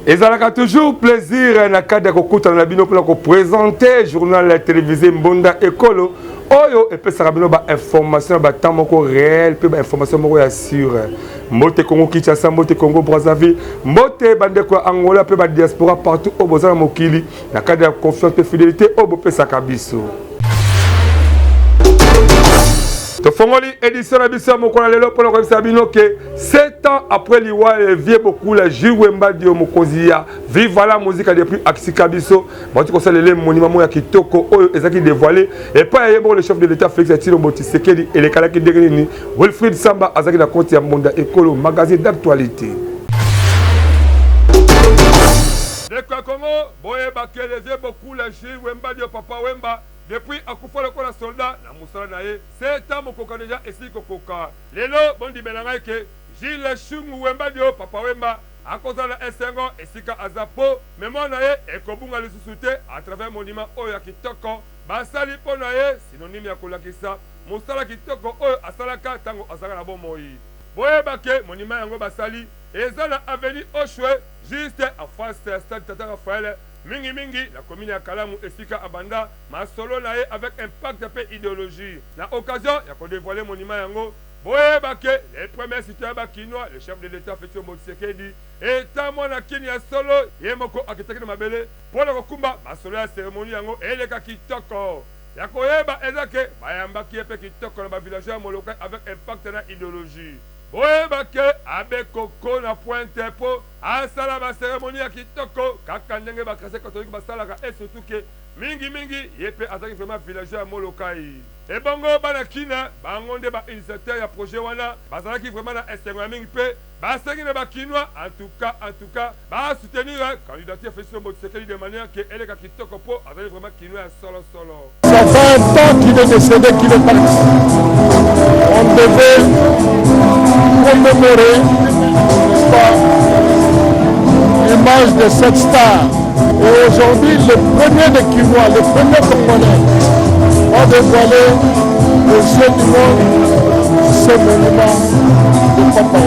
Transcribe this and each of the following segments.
Ezalaka toujours plaisir na cadre ya kokutana na bino mpona kopresente journal télévisé Mbonda Ekolo oyo epesaka bino ba information ya ba temps moko réel mpe ba information moko ya sur. Mbote Congo Kinshasa, mbote Congo Brazzaville, mbote bandeko ya Angola mpe ba diaspora partout oyo boza na mokili na cadre ya confiance mpe fidélité oyo bopesaka biso. Tofongoli édition na biso ya mokolo ya lelo mpona koyebisa bino ke 7 ans après liwa ya vieux Bokula Jules Wemba Dio mokonzi ya Viva la Musica depuis akisika biso bauti kosalela ye monument moko ya kitoko oyo ezalaki dévoilé epai ya ye moko le chef de l'État Félix Tshilombo Tshisekedi. Elekalaki ndenge nini? Wilfried Samba azalaki na compte ya Mbonda Ekolo magazine d'actualité. Ndeko ya Congo, boyeba ke le vieux Bokula Jules Wemba Dio Papa Wemba depuis akufa lokola soldat na mosala na ye 7 ans mokoka deja esili kokoka. Lelo bondimela ngai ke Jules Shungu Wemba Dio Papa Wemba akozala na esengo esika aza po memoire na ye ekobunga lisusu te à travers monument oyo ya kitoko basali po na ye, synonyme ya kolakisa mosala kitoko oyo asalaka tango azalaka na bomoi. Boyeba ke monument yango basali eza na avenue Oshwe juste en face ya stade Tata Raphaël mingi mingi na commune ya Kalamu esika abanda masolo na ye avec impact pe ideologie. Na occasion ya ko devoiler monument yango, boyeba que le premier citoyen ba kinois, le chef de l'Etat Felix Tshilombo Tshisekedi, etant mwana Kin ya solo, ye moko akitaki na mabele po na kokumba masolo ya ceremonie yango eleka kitoko. Ya koyeba eza que bayambaki ye pe kitoko na ba villageois ya Molokai avec impact na ideologie. Boyeba que Abbe Koko na Pointe po asala ba ceremonie ya kitoko kaka ndenge ba chretiens catholiques basalaka et surtout que Mingi mingi ye pe azalaki vraiment villageois ya Molokai. Ebongo bana Kin bango nde ba initiateurs ya projet wana bazalaki vraiment na esengo ya mingi pe basengi na ba kinois en tout cas en tout cas ba soutenir candidature Felix Tshilombo Tshisekedi de manière que eleka kitoko po azali vraiment kinois ya solo solo. Ça fait un temps qu'il est décédé, qu'il est parti. On devait commémorer, n'est-ce pas, l'image de cette star. Et aujourd'hui, le premier des Kinois, le premier Congolais, a dévoilé aux yeux du monde ce monument de Papa.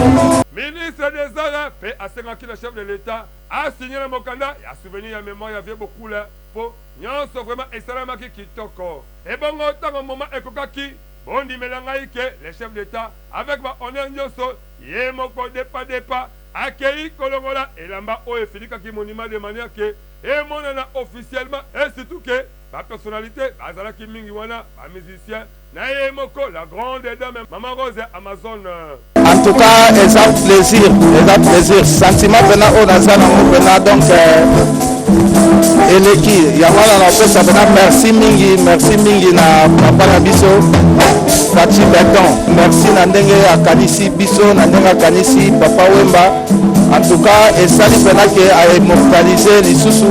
Ministre des Arts mpe asengaki na chef de l'Etat a signer na mokanda ya souvenir ya memoire ya vieux Bokula mpo nionso vraiment esalamaki kitoko. Ebongo tango moment ekokaki, bondimela ngai que le chef d'Etat avec ba honneurs nionso ye moko depa depa Akeyi kolongola elamba oyo efinikaki monument de manière que emonana officiellement et surtout que ba personnalites bazalaki mingi wana, ba musiciens na ye moko la grande dame Maman Rose Amazone. En tout cas eza plaisir, eza plaisir sentiment pena oyo naza nango pena donc eleki yango wana napesa pena merci mingi, merci mingi na papa na biso Fatshi Beton, merci na ndenge akanisi biso, na ndenge akanisi papa Wemba. En tout cas esali pena ke a immortaliser lisusu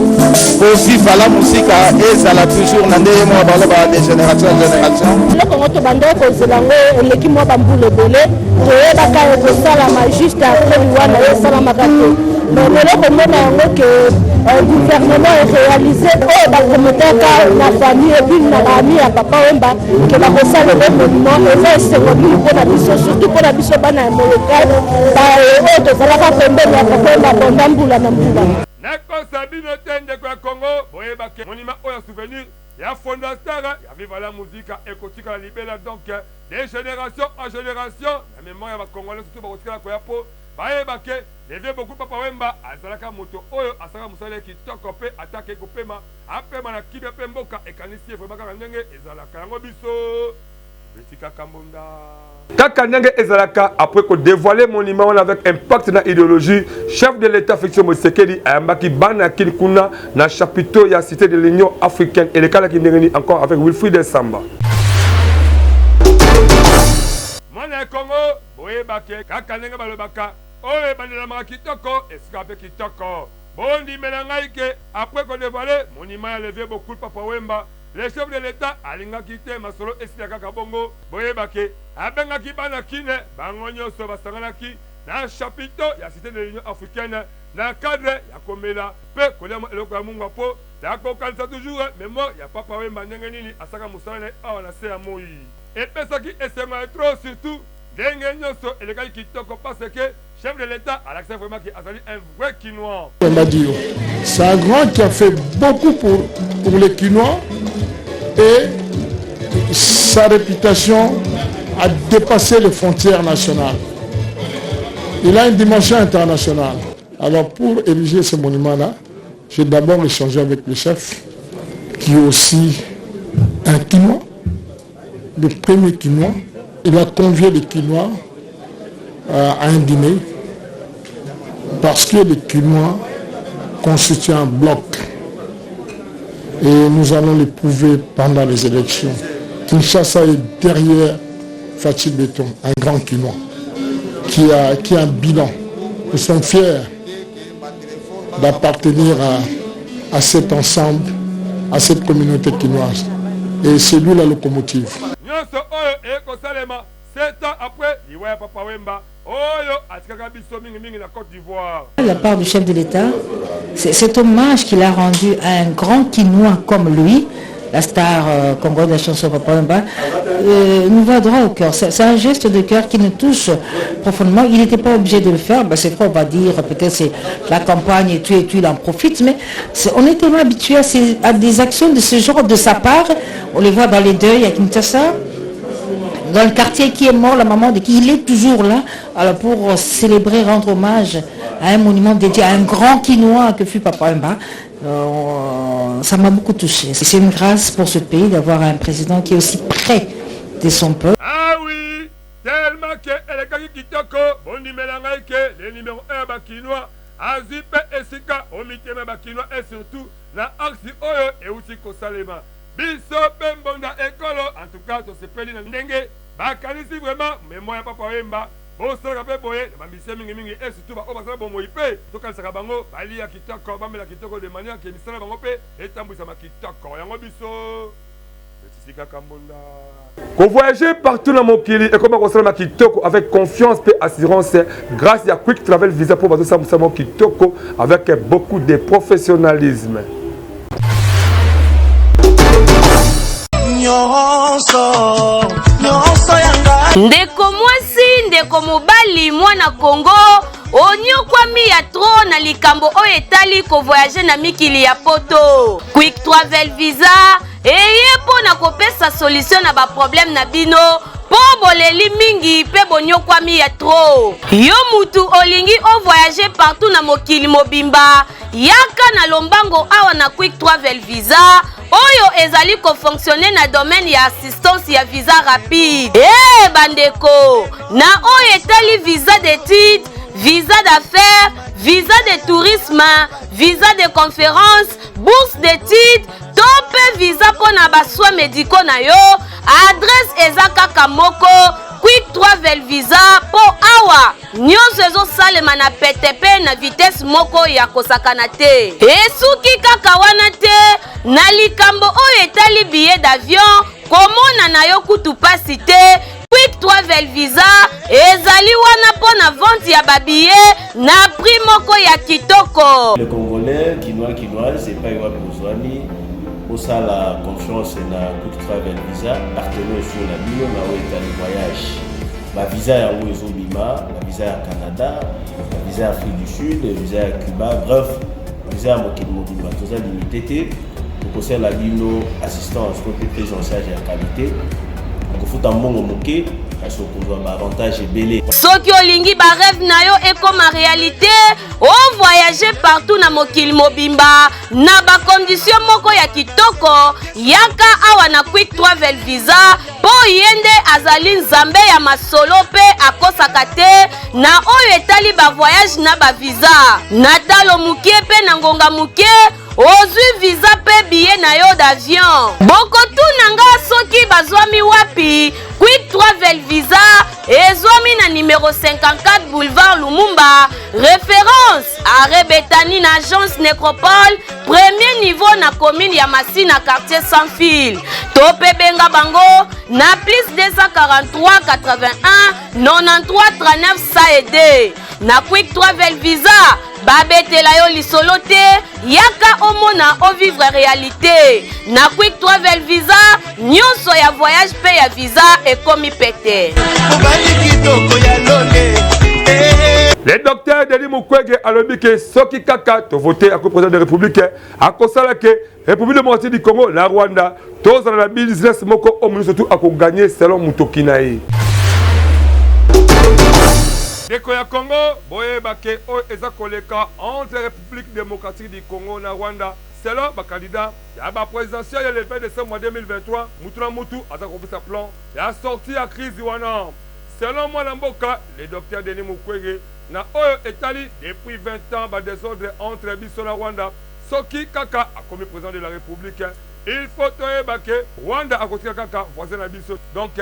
po viva la musica ezala toujours na ndenge moko balobaka de génération en génération. Eloko yango tobandaki kozela yango eleki mwa bambula ebele, toyebaka ekosalama juste après liwa na ye, esalamaka te. Mais lelo komona yango ke gouvernement erealise oyo baprometaka na famille epuis na baami ya papa Wemba ke bakosalela monument, eza esengo mingi mpona biso, surtout mpona biso bana ya Molokai oyo tozalaka pembeni ya papa Wemba pendant mbula na mbula. Nakosa bino te ndeko ya Congo, boyeba ke monument oyo ya souvenir ya fondateur ya Viva la Musica ekotikala libela, donc de generation en generation na memoire ya ba Congolais surtout bakotikala koya po bayeba ke le vieux Bokul Papa Wemba azalaka moto oyo asalaka mosala ye kitoko pe ata akeyi kopema apema na kimia pe mboka ekanisi ye vraiment kaka ndenge ezalaka yango biso tobeti kaka mbonda. Kaka ndenge ezalaka après ko devoiler monument wana avec impact na ideologie, chef de l'Etat Felix Tshisekedi ayambaki bana ya Kin kuna na chapiteau ya Cité de l'Union africaine elekalaki ndenge nini encore avec Wilfried Samba. Mwana ya Congo boyeba ke kaka ndenge balobaka oyo ebandelamaka kitoko esukaka pe kitoko. Bondimela ngai ke après ko devoiler monument ya le vieux Bokul Papa Wemba, le chef de l'Etat alingaki te masolo esila kaka bongo. Boyeba ke abengaki bana Kin bango nionso basanganaki na chapiteau ya Cite de l'Union africaine na cadre ya komela pe kolia mwa eloko ya mungwa po na kokanisa toujours memoire ya Papa Wemba ndenge nini asalaka mosala na ye awa na se ya moyi. Epesaki esengo ya trop surtout. Ndenge nyoso elekaki kitoko parce que chef de l'Etat alakisaki vraiment que azali un vrai Kinois. Wemba Dio, c'est un grand qui a fait beaucoup pour, pour les Kinois et sa réputation a dépassé les frontières nationales. Il a une dimension internationale. Alors pour ériger ce monument-là, j'ai d'abord échangé avec le chef, qui est aussi un Kinois, le premier Kinois. Il a convié les Kinois euh, à un dîner parce que les Kinois constituent un bloc et nous allons le prouver pendant les élections. Kinshasa est derrière Fatih Béton, un grand Kinois, qui a, qui a un bilan. Nous sommes fiers d'appartenir à, à cet ensemble, à cette communauté kinoise. Et c'est lui la locomotive. Nyonso oyo ekosalema 7 ans après liwa ya Papa Wemba oyo atikaka biso mingi mingi na Cote d'Ivoire. La part du chef de l'État, cet hommage qu'il a rendu à un grand Kinois comme lui, la star euh, congolaise de la chanson Papa Wemba, euh, nous va droit au cœur. C'est un geste de cœur qui nous touche profondément. Il n'était pas obligé de le faire. Ben, c'est quoi, on va dire, peut-être c'est la campagne et tout, et tout, il en profite. Mais on est tellement habitué à, à des actions de ce genre de sa part. On les voit dans les deuils à Kinshasa dans le quartier qui est mort, la maman de qui il est toujours là, alors pour célébrer, rendre hommage à un monument dédié à un grand Quinois que fut Papa Mba. Euh, ça m'a beaucoup touché. C'est une grâce pour ce pays d'avoir un président qui est aussi près de son peuple. Ah oui, tellement que elekaki kitoko, bondimela ngai ke le numéro 1 ba Kinois azwi mpe esika o mitema ba Kinois et surtout na axe oyo euti kosalema. Biso pe mbonda ekolo en tout cas tosepeli na ndenge bakanisi vraiment memoire ya Papa Wemba bosalaka pe boye na ba musiciens mingi mingi et surtout ba oyo basala bomoyi pe tokanisaka bango balia kitoko bamela kitoko de manière que misala na bango pe etambwisama kitoko yango biso betisi kaka mbonda. Ko voyager partout na mokili ekoma kosalama kitoko avec confiance pe assurance grâce ya Quick Travel Visa po bazosala mosala moko kitoko avec beaucoup de professionnalisme. Ndeko mwasi, ndeko mobali, mwana Congo, onyokwami ya trop na likambo oyo etali ko voyager na mikili ya poto. Quick Travel Visa eye mpo na kopesa solution na ba problème na bino mpo boleli mingi mpe bonyokwami ya trop. Yo mutu olingi o voyager partout na mokili mobimba, yaka na lombango awa na Quick Travel Visa oyo ezali ko fonctionner na domaine ya assistance ya visa rapide. Ee bandeko, na oyo etali visa d'études, visa d'affaires, visa de tourisme, visa de conférence, bourse d'études to mpe visa mpo na ba soins médicaux na yo, adresse eza kaka moko Quick Travel Visa mpo awa nyonso ezosalema na pete mpe na vitesse moko ya kosakana te. Esuki kaka wana te, na likambo oyo etali billet d'avion, komona na yo kutu pasi te. Quick Travel Visa ezali wana mpo na vente ya ba billets na prix moko ya kitoko. Le Congolais, Kinois, Kinoise, epai wapi ozwami, bosala confiance na Quick Travel Visa, partenaire sur na bino na oyo etali voyage. Ba visa yango ezobima, ba visa ya Canada, ba visa ya Afrique du Sud, visa ya Cuba, bref, visa ya mokili mobimba, toza limite te. Tokosala bino assistance to mpe prise en charge ya qualité, okofuta mbongo moke kasi okozwa ba avantage ebele. Soki olingi ba rêve na yo ekoma realite, o voyager partout na mokili mobimba na ba condition moko ya kitoko, yaka awa na Quick Travel Visa mpo ye nde azali nzambe ya masolo mpe akosaka te na oyo etali ba voyage na ba visa. Na talo moke mpe na ngonga moke, ozwi visa mpe billet na yo d'avion. Bokotuna nga soki bazwami wapi? Quick Travel Visa ezwami na numero 54 boulevard Lumumba, référence arrêt Betani na agence Necropole, premier niveau na commune ya Masina, quartier sans fil. To mpe benga bango na plus 243 81 93 39 102. Na Quick Travel Visa. Babetela yo lisolo te, yaka omona ovivre realite. Na Quick Travel Visa, nyonso ya voyage mpe ya visa ekomi pete. Mobali kitoko ya lole. Le docteur Denis Mukwege alobi ke soki kaka tovote ako président de la République akosala ke République démocratique du Congo na Rwanda tozala na business moko oyo nyonso tu akoganye selon motoki na ye. Ndeko ya Congo boyeba ke oyo eza koleka entre République démocratique du Congo na Rwanda selon ba candidats ya ba presidentielle ya le 20 décembre 2023 mutu na mutu aza kopesa plan ya sortie ya crise wana selon mwana mboka le docteur Denis Mukwege na oyo etali depuis 20 ans ba desordre entre biso na Rwanda. Soki kaka akomi president de la republique il faut toyeba ke Rwanda akotika kaka voisin na biso donc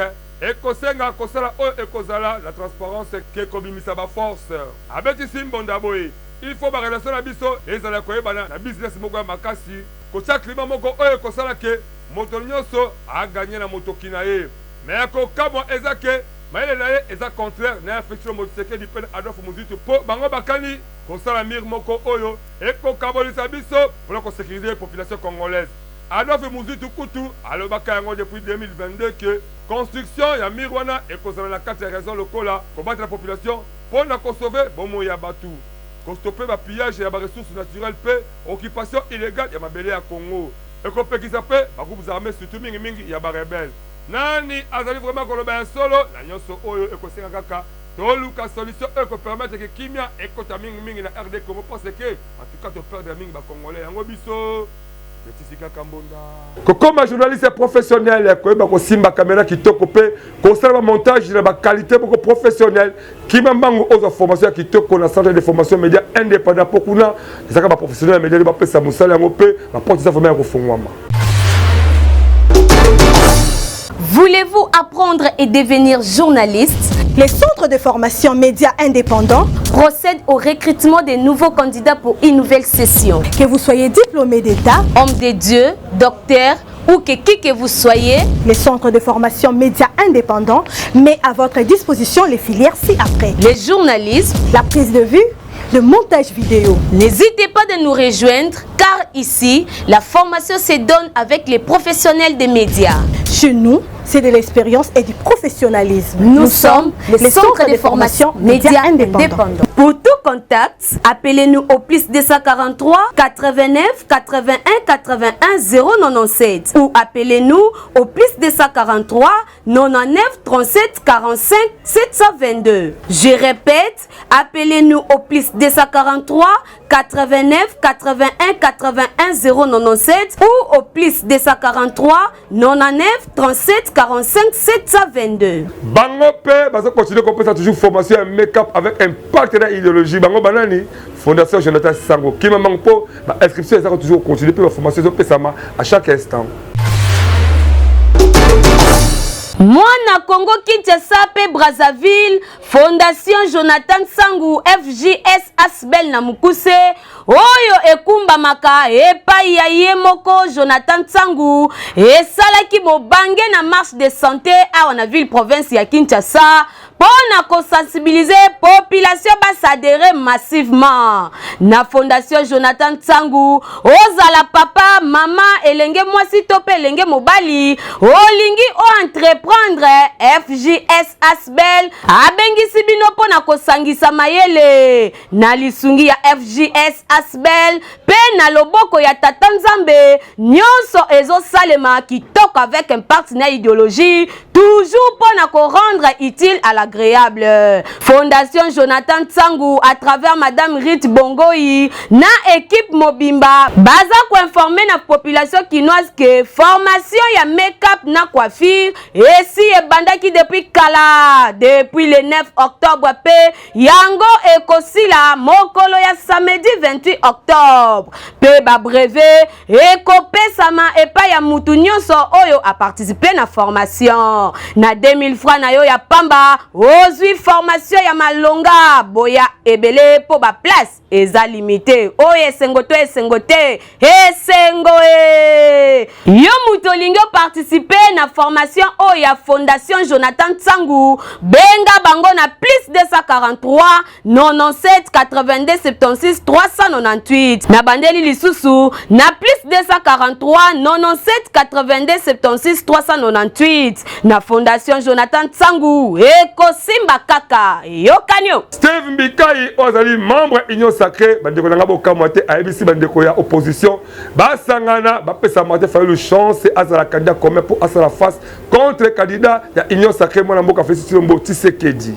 ekosenga kosala oyo ekozala na transparence ke kobimisa ba force. Abetisi mbonda boye il faut ba relation na biso ezala ya koyebana na business moko ya makasi kotia climat moko oyo ekosala ke moto nionso a gagner na motoki na ye. Mais ya kokamwa eza ke mayele na ye eza contraire na ya Felix Tshilombo Tshisekedi mpe na Adolphe Muzito mpo bango bakani kosala mur moko oyo ekokabolisa biso pona ko securiser population congolaise. Adolphe Muzitu kutu alobaka yango depuis 2022 que construction ya mur wana ekozala na kati ya raison lokola kobatela population pona ko sauver bomoi ya batu, ko stopper ba pillages ya ba ressources naturelles pe occupation illegale ya mabele ya Congo. Ekopekisa pe ba groupes armes surtout mingi mingi ya ba rebelles. Nani azali vraiment koloba ya solo na nionso oyo ekosenga kaka Toluka solution oyo eko permettre que kimia ekota mingi mingi na RD Congo parce que en tout cas to perdre mingi ba congolais yango biso tobetisi kaka mbonda. Kokoma journaliste professionnel, koyeba kosimba camera kitoko pe kosala ba montage na ba qualité moko professionnel, kima mbangu ozwa formation ya kitoko na centre de formation media indépendant po kuna ezalaka ba professionnel ya media nde bapesa mosala yango pe ba porte eza vraiment ya kofongwama. Voulez-vous apprendre et devenir journaliste? Les centres de formation médias indépendants procèdent au recrutement des nouveaux candidats pour une nouvelle session. Que vous soyez diplômé d'État, homme de Dieu, docteur ou que qui que vous soyez, les centres de formation médias indépendants met à votre disposition les filières ci-après. Le journalisme, la prise de vue, le montage vidéo. N'hésitez pas de nous rejoindre car ici, la formation se donne avec les professionnels des médias. Chez nous, c'est de l'expérience et du professionnalisme. Nous, Nous sommes les centres centre de formation médias indépendants. Indépendants. Pour tout contact, appelez-nous au plus 243 89 81 81 097 ou appelez-nous au plus 243 99 37 45 722. Je répète, appelez-nous au plus 243 89 81 81 097 ou au plus 243 99 37 45 722. Bango pe bazo continuer kopesa toujours formation ya make-up avec impact na idéologie. Bango banani Fondation Jonathan Sango kima mango po ba inscription ezaka toujours continuer pe ba formation ezopesama à chaque instant. Mwana Congo Kinshasa pe Brazzaville, Fondation Jonathan Sangu FJS Asbel na mokuse oyo ekumbamaka epai ya ye moko Jonathan Sangu esalaki bobange na marche de santé awa na ville province ya Kinshasa mpo na kosensibiliser population basadere massivement na fondation Jonathan Nsangu. Ozala papa, mama, elenge mwasi to mpe elenge mobali, olingi oentreprendre, FJS Asbel abengisi bino mpo na kosangisa mayele na lisungi ya FJS Asbel mpe na loboko ya Tata Nzambe. Nyonso ezosalema kitoko avec impact na idéologie, toujours mpo na ko rendre utile à l'agréable. Fondation Jonathan Tsangu à travers Madame Rite Bongoi na équipe mobimba baza koinforme na population kinoise que formation ya make-up na coiffure esi ebandaki depuis kala, depuis le 9 octobre mpe yango ekosila mokolo ya samedi 28 octobre mpe ba brevet ekopesama epai ya mutu nyonso oyo aparticipe na formation. Na 2000 francs na yo ya pamba. Ozwi formation ya malonga, boya ebele mpo ba place eza limite. Oyo esengo to esengo te? Esengo e! Yo moto olingi oparticipe na formation oyo ya Fondation Jonathan Tsangu, benga bango na plus 243 97 82 76 398. Nabandeli lisusu na plus 243 97 82 76 398 na Fondation Jonathan Tsangu. Ekosimba kaka, eyokani yo. Steve Mbikai oyo azali membre ya Union Sacree, bandeko na ngai bokamwa te, ayebisi bandeko ya opposition basangana bapesa Martin Fayulu chance azala candidat commun mpo asala face contre candidat ya Union Sacree mwana mboka Felix Tshilombo Tshisekedi.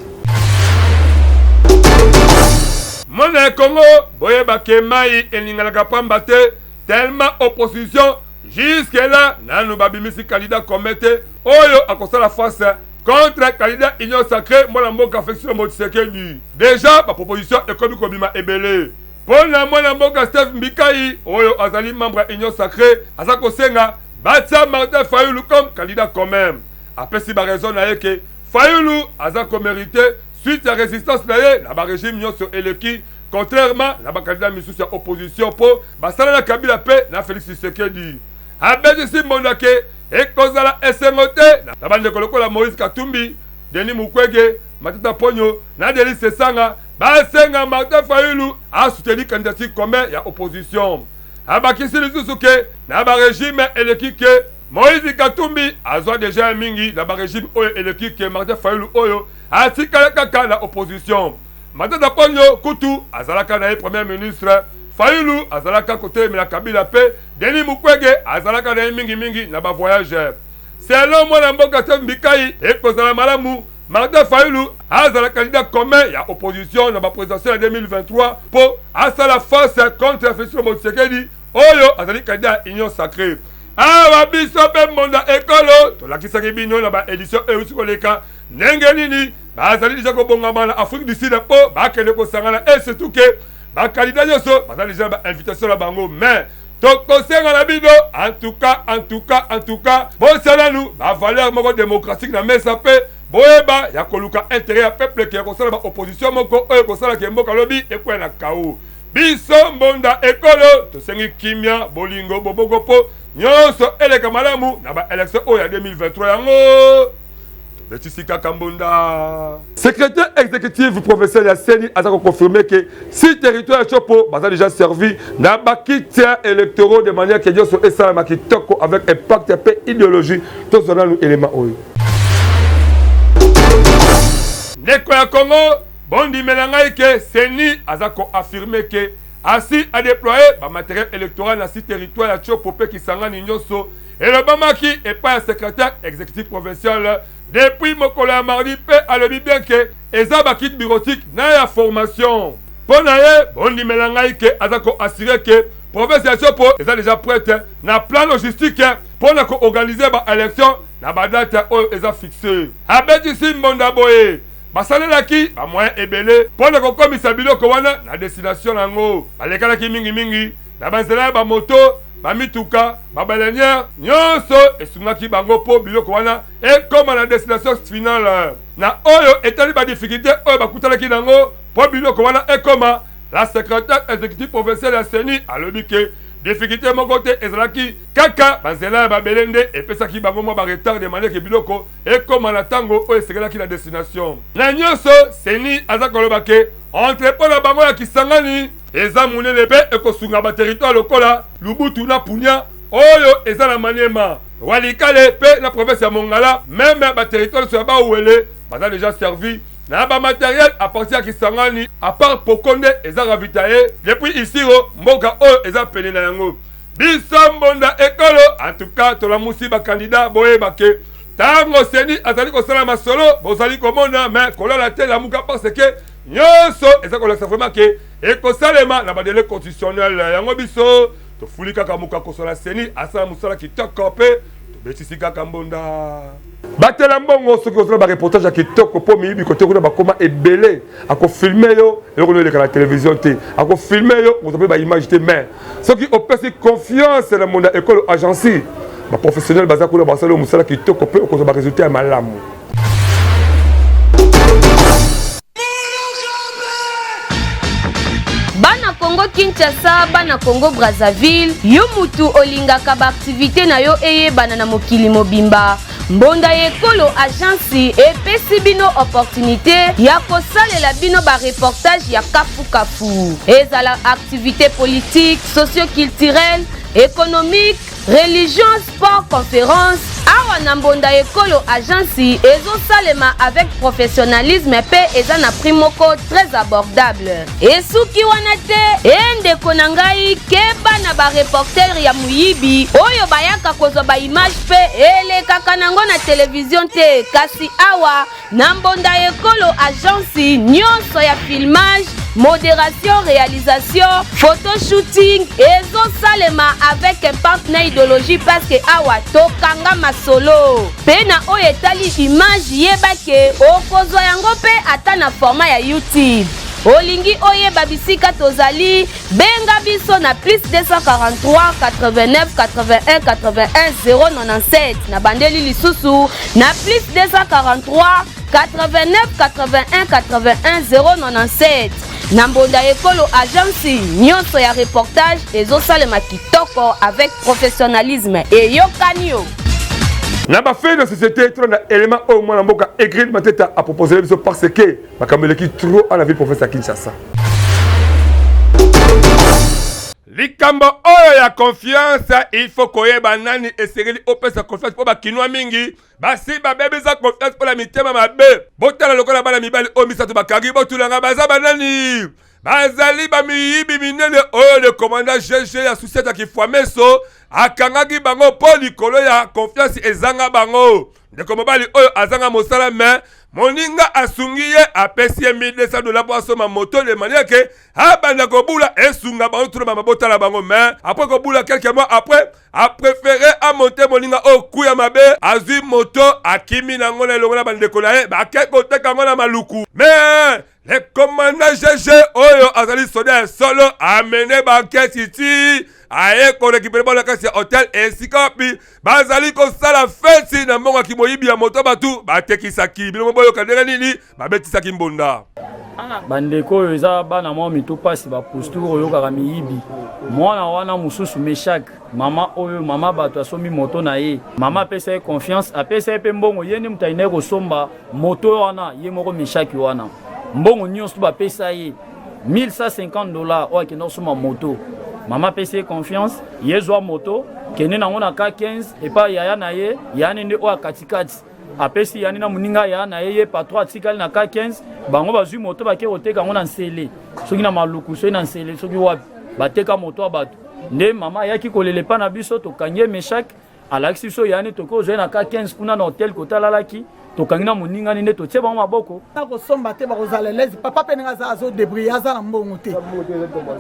Mwana ya Congo, boyeba ke mayi eninganaka pamba te, tellement opposition jusque là nanu babimisi candidat commun te oyo akosala face contre candidat Union Sacree mwana mboka Felix Tshilombo Tshisekedi. Dejà ba proposition ekomi kobima ebele. Mpo na mwana mboka Steve Mbikayi oyo azali membre ya Union Sacree aza kosenga batia Martin Fayulu comme candidat commun. Apesi ba raisons na ye ke Fayulu aza ko meriter suite ya resistance na ye na ba regimes nionso eleki contrairement na ba candidats misusu ya opposition mpo basala na Kabila mpe na Felix Tshisekedi. Abetisi mbonda ke ekozala esengo te na bandeko lokola Moïse Katumbi, Denis Mukwege, Matata Ponyo na Delly Sesanga basenga Martin Fayulu a soutenir candidature commun ya opposition. Abakisi lisusu ke na ba regime eleki ke Moïse Katumbi azwa dejà ya mingi na ba regime oyo eleki ke Martin Fayulu oyo atikala kaka na opposition. Matata Ponyo kutu azalaka na ye premier ministre, Fayulu azalaka kotelemela Kabila pe Denis Mukwege azalaka na ye mingi mingi na ba voyages. Selon mwana mboka Steve Mbikayi, ekozala malamu Martin Fayulu azala candidat commun ya opposition na ba presidentielles ya 2023 mpo asala face contre Felix Tshilombo Tshisekedi oyo azali candidat ya Union sacree. Awa biso mpe mbonda ekolo tolakisaki bino na ba edition euti koleka ndenge nini bazali deja kobongama na Afrique du Sud mpo bakende kosangana et surtout que ba candidats nyonso baza deja na ba invitation na bango mais tokosenga na bino en tout cas en tout cas en tout cas botia nanu ba valeur moko démocratique na mesa mpe boyeba ya koluka intérêt ya peuple ke ya kosala ba opposition moko oyo ekosala ke mboka lobi ekwea na kau biso mbonda ekolo tosengi kimia bolingo boboko mpo nyonso eleka malamu na ba élection oyo ya 2023 yango tobetisi kaka mbonda. Secrétaire exécutif provincial ya CENI aza ko confirmer que si territoire ya Tshopo baza déjà servi na ba kits électoraux de manière que nyonso esalama kitoko avec impact mpe idéologie. Tozwa nanu élément oyo. Ndeko ya Congo, bondimela ngai ke CENI aza ko affirmer ke asi a déployer ba matériel électoral na si territoire ya Tshopo mpe Kisangani nyonso. Elobamaki epai ya secretaire executif provincial depuis mokolo ya mardi mpe alobi bien ke eza ba kit bureautique na ya formation. Mpo na ye, bondimela ngai ke aza ko assurer ke province ya Tshopo eza dejà prete na plan logistique mpo na ko organiser ba elections na ba date oyo eza fixe. Abetisi mbonda boye, basalelaki ba moyens ebele mpo na kokomisa biloko wana na destination na yango. Balekanaki mingi mingi na ba nzela ya ba moto, ba mituka, ba baleinière, nionso esungaki bango mpo biloko wana ekoma na destination finale. Na oyo etali ba difficultes oyo bakutanaki na yango mpo biloko wana ekoma, la secretaire executive provinciale ya ceni alobi que difficulte moko te ezalaki, kaka ba nzela ya mabele nde epesaki bango mwa ba retard de manière que biloko ekoma na tango oyo esengelaki na destination. Na nionso, ceni aza koloba que entrepot na bango ya Kisangani, Eza munene pe ekosunga ba territoires lokola Lubutu na Punia oyo eza na Maniema, Walikale pe na province ya Mongala. Meme ba territoires nionso ya Bas-Uele baza dejà servi na ba materiels à partir ya Kisangani à part Poko nde eza ravitailler depuis Isiro mboka oyo eza pene na yango. Biso mbonda ekolo en tout cas tolamusi ba candidats boyeba que tango ceni azali kosala masolo bozali komona mais kolala te lamuka parce que Nionso eza kolakisa vraiment que ekosalema na ba delais constitutionnel. Yango biso tofuli kaka mokakoso na CENI asala mosala kitoko pe tobetisi kaka mbonda. Batela mbongo soki ozala ba reportage ya kitoko po miyibi kote kuna bakoma ebele ako filmer yo eloko no eleka na television te ako filmer yo okozwa pe ba image te mais soki opesi confiance na monda ekolo agence ba professionnel baza kuna basala yo mosala kitoko pe okozwa ba resultat ya malamu. Kinshasa, bana Congo Brazzaville, yo mutu olingaka ba activité na yo eyebana na mokili mobimba. Mbonda ya ekolo agence epesi bino opportunité ya kosalela bino ba reportage ya kafukafu. Ezala activité politique, socio-culturelle, économique, religion, sport, conférence. Awa na Mbonda Ekolo agence ezosalema avec professionnalisme mpe eza na prix moko très abordable. Esuki wana te, e ndeko na ngai, keba na ba reporter ya moyibi oyo bayaka kozwa ba image mpe elekaka nango na television te, kasi awa Na mbonda ekolo agence nyonso ya filmage, moderation, realisation, photo shooting ezosalema avec impact na idéologie parce que awa tokanga masolo. Pe na oyo etali image yeba ke okozwa yango pe ata na format ya YouTube. Olingi oyeba bisika tozali, benga biso na plus 243 89 81 81 097. Na bandeli lisusu na plus 243 89 81 81 097. Na mbonda ekolo agence nyonso ya reportage ezosalema kitoko avec professionnalisme. Eyokani yo. Na ba fait de société tolanda élément oyo mwana mboka Egrid Mateta a proposé biso parce que makambo eleki trop à la ville province ya Kinshasa. Likambo oyo ya confiance, il faut koyeba nani esengeli opesa confiance mpo bakinois mingi basi babebisa confiance mpo na mitema mabe. Botala lokola bana mibali oyo misato bakangi, botulanga baza banani? Bazali bamiyibi minene oyo le commandant GG ya Susiata ya Kifuameso akangaki bango mpo likolo ya confiance ezanga bango. Ndeko mobali oyo azanga mosala me moninga asungi ye apesi ye 1200 dollars mpo asomba moto de manière ke abanda kobula esunga bango tuna bama botala bango me après kobula quelques mois après apréféré amonte moninga oyo kuya mabe azwi moto akimi na yango na elongo na bandeko na ye bake koteka yango na maluku me Le commandant GG oyo azali soda ya solo amene banketi ti aye korekipere bango na kati ya hotel esika wapi bazali kosala feti na mbongo ya kimoyibi ya moto bato batekisaki. Bino boyoka ndenge nini babetisaki mbonda. Bandeko oyo eza bana mwa mito mpasi baposture oyokaka miyibi mwana wana mosusu meshak mama oyo mama bato asombi moto na ye mama apesa ye confiance apesa ye mpe mbongo ye nde moto alingaki kosomba moto wana ye moko meshaki wana mbongo nyonso bapesa ye 1150 dollars oyo akenda kosomba moto mama apesi ye confiance ye zwa moto kende nango na k15 epai yaya na ye yaya ne nde oyo akatikati apesi yani na moninga yaya na ye ye patron atikali na k15 bango bazwi moto bake koteka yango na nsele soki na maluku soki na nsele soki wapi bateka moto ya bato nde mama ayaki kolela epai na biso tokangi ye meshak alakisi biso yani tokoki kozwa ye na ka 15 kuna na hotel kota alalaki tokangi na moningani nde totie bango maboko kosomba te bakozala elezi papa mpe ndenge aza azodebrie aza na mbongo te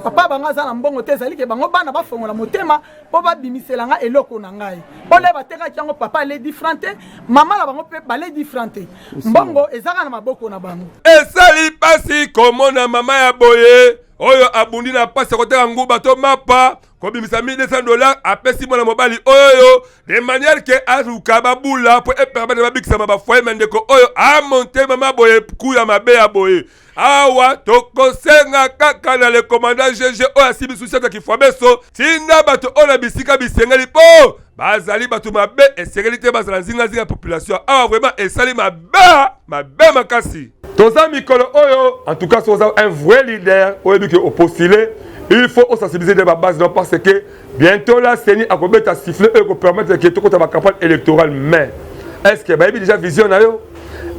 papa bango aza na mbongo te ezali ke bango bana bafongola motema mpo babimisela nga eloko na ngai mpo nde batekaki yango papa aledi franc te mama na bango mpe baledi franc te mbongo ezaka na maboko na bango esali mpasi komona mama ya boye oyo abundi na mpasi ya koteka nguba to mapa kobimisa 1200 dollars apesi mwana mobali oyo de manière ke aluka babula mpo epermettre babikisama bafoye ma ndeko oyo amonte mama boye kuya mabe ya boye awa tokosenga kaka na le commandant gg oyo asimbi susi ya kifwabeso tinda bato oyo na bisika bisengeli mpo bazali bato mabe esengeli te bazala nzingazinga ya population awa vraiment esali mabe mabe makasi toza mikolo oyo en tout cas soki oza un vrai leader oyebi ke opostule il faut osensibiliser nde babase no parce que bientôt la ceni akobeta sifflet oyo ekopermettre ke tokota bacampagne électorale mais est ce que bayebi déjà vision na yo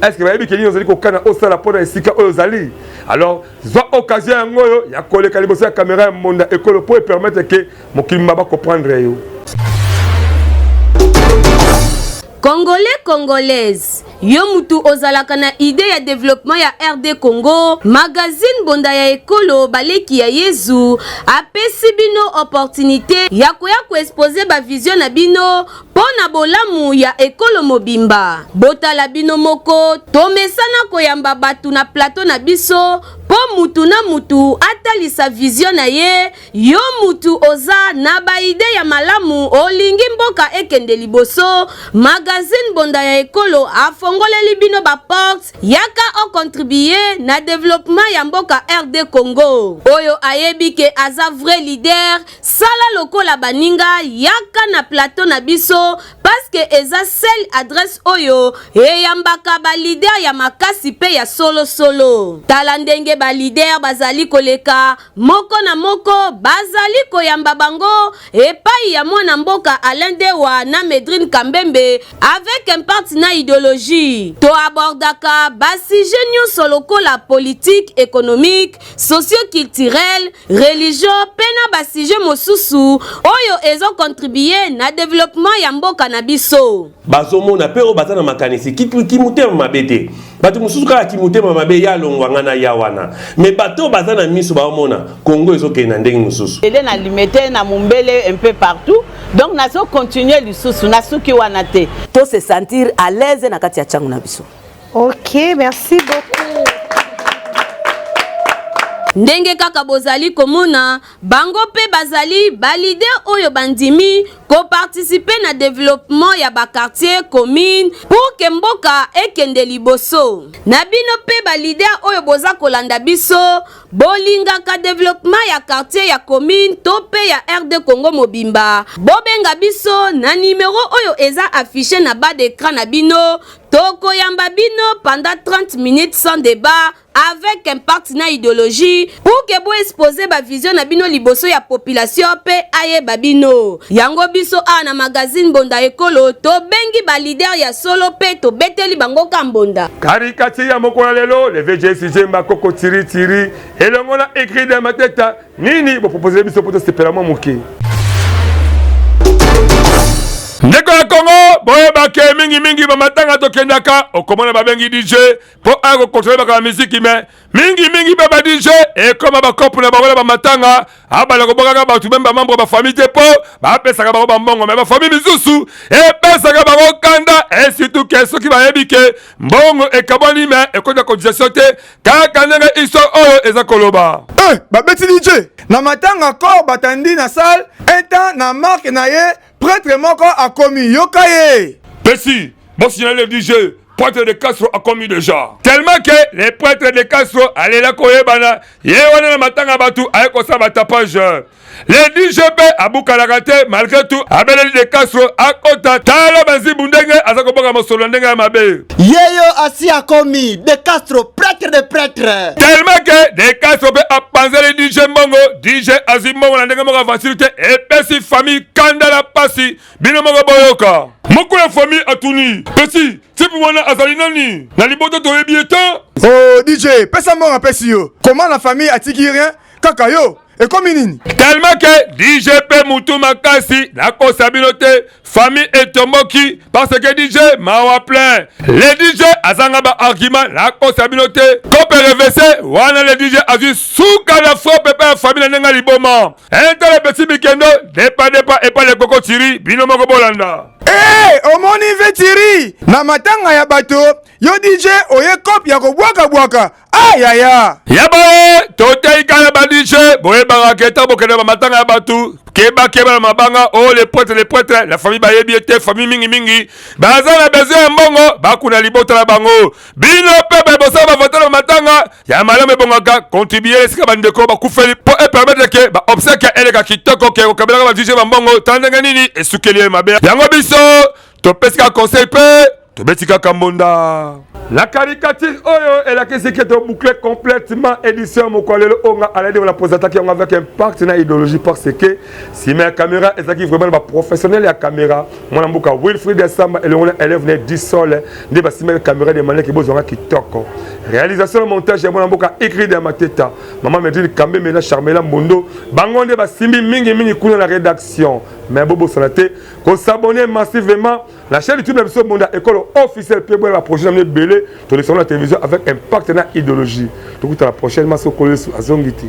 est ce que bayebi ke nini ozali kokana osala mpo na esika oyo ozali alors zwa occasion yango oyo ya koleka liboso ya kamera ya monda ekolo mpo epermettre ke mokili mba bakoprendre yo. Congolais Congolaise, yo mutu ozalaka na idee ya developpement ya RD Congo, magazine Bonda ya Ekolo Baleki ya Yezu apesi bino opportunite ya koya ko exposer ba vision na bino mpo na bolamu ya ekolo mobimba. Botala bino moko, tomesana koyamba bato na plateau na biso. mpo mutu na mutu atalisa vision na ye. Yo mutu oza na ba idee ya malamu olingi mboka ekende liboso, magazine Mbonda ya Ekolo afongoleli bino ba portes, yaka o contribuer na developpement ya mboka RD Congo. Oyo ayebi ke aza vrai leader, sala lokola baninga, yaka na plateau na biso parce que eza seule adresse oyo eyambaka ba leader ya makasi pe ya solo solo. Tala ndenge ba leader bazali koleka moko na moko bazali koyamba bango epayi ya mwana mboka Alain Dewa na Medrine Kambembe avec impact na ideologie. To abordaka ba sujets nionso lokola politique, economique, socio-culturel, religion pe na ba sujets mosusu oyo ezo contribuer na developpement ya mboka na biso. Bazomona pe oyo baza na makanisi kimotema mabe te. Bato mosusu kaka kimotema mabe ya longwa nga na ya wana. Mais bato oyo baza na miso baomona Congo ezokende na ndenge mosusu. Ele na limete na mumbele un peu partout donc nazo continuer lisusu nasuki wana te. To se sentir à l'aise na kati ya tshangu na biso. Ok, merci beaucoup. Ndenge kaka bozali komona, bango pe bazali ba leader oyo bandimi ko participer na developpement ya ba quartiers, communes pour que mboka ekende liboso. Na bino pe ba leader oyo boza kolanda biso, bolingaka developpement ya quartier, ya commune to pe ya RD Congo mobimba, bobenga biso na numero oyo eza affiche na bas d'ecran na bino, tokoyamba bino pendant 30 minutes sans debat avec impact na ideologie pour que bo exposer ba vision na bino liboso ya population pe ayeba bino. Yango biso awa na magazine Mbonda Ekolo tobengi ba leader ya solo pe tobeteli bango ka mbonda. Caricature ya mokolo ya lelo, le VGS Jemba Koko Tiri Tiri elongo na Écrit de Mateta, nini bo proposer biso po tosepela mwa moke. Ndeko ya Congo, boyeba ke mingi mingi ba matanga tokendaka, okomona babengi DJ mpo aya kokontrole baka bamiziki me mingi mingi mpe ba DJ ekoma bakope na bango na bamatanga abanda kobwakaka bato meme bamembre ya bafamille te mpo bapesaka bango bambongo me bafamille misusu epesaka bango kanda e surtout ke soki bayebi ke mbongo ekabwani me ekoti na cotisation te kaka ndenge histoire oyo eza koloba. Eh, babeti DJ na matanga corps batandi na salle un temps na marque na ye Pretre moko akomi, yoka ye. Pesi, bo signale DJ, prêtre de Castro akomi déjà. Tellement que les prêtres de Castro alela koyebana, ye wana na matanga batu aye kosala ba tapage. Le DJ pe abukalaka te malgré tout abeleli de Castro akota tala banzimbu ndenge aza koboka mosolo na ndenge ya mabe. Yeyo asi akomi de Castro prêtre de prêtre. Tellement que de Castro pe apanzeli DJ mbongo, DJ azwi mbongo na ndenge moko aventure te epesi famille kanda na pasi bino moko boyoka. Moko ya famille atuni petit type wana azali nani na libota toyebi ye te. Oh DJ pesa mbongo apesi yo comment la famille atiki rien kaka yo ekomi nini? Tellement que DJ pe mutu makasi nakosa bino te famille etomboki parce que DJ mawa plein le DJ azanga ba argument nakosa bino te kope revese wana le DJ azwi suka na frappe epai ya famille na ndenge ya liboma intele petit bikendo depa depa epai le koko tiri bino moko bolanda. Hey, omoni ve tiri na matanga ya bato yo DJ oye kope ya kobwaka bwaka Ah yaya. Ya boye toteyi kaka ba DJ boyebaka ke ntango bokende ba matanga ya bato keba keba na mabanga o oh, les prêtres les prêtres la famille bayebi ye te famille mingi mingi baza na besoin ya mbongo bakuna libota na bango bino mpe baye bosala bavote na matanga ya malamu ebongaka contribue esika bandeko bakufeli mpo epermettre ke ba obsèque eleka kitoko ke kokabelaka ba DJ bambongo tala ndenge nini esukeli ye mabe yango biso topesi kaka conseil mpe tobeti kaka mbonda. La caricature oyo elakisi ke to boucler complètement édition mokolo lelo oyo nga Alain Devola présentaki yango avec impact na idéologie parce que sima ya caméra ezalaki vraiment na ba professionnel ya caméra mwana mboka Wilfried Samba elongo na élève na Disol nde basimaki caméra de manière ke bozwanga kitoko réalisation na montage ya mwana mboka Ikrida Mateta mama Medine Kambembe na Charmela Mbondo bango nde basimbi mingi mingi kuna na rédaction mais bobosana te ko s'abonner massivement La chaîne YouTube na biso Mbonda Ekolo officiel pe boya ba projet na bino ebele tolekisa na télévision avec impact na idéologie. Tokutana prochainement sokolo Yesu azongi te.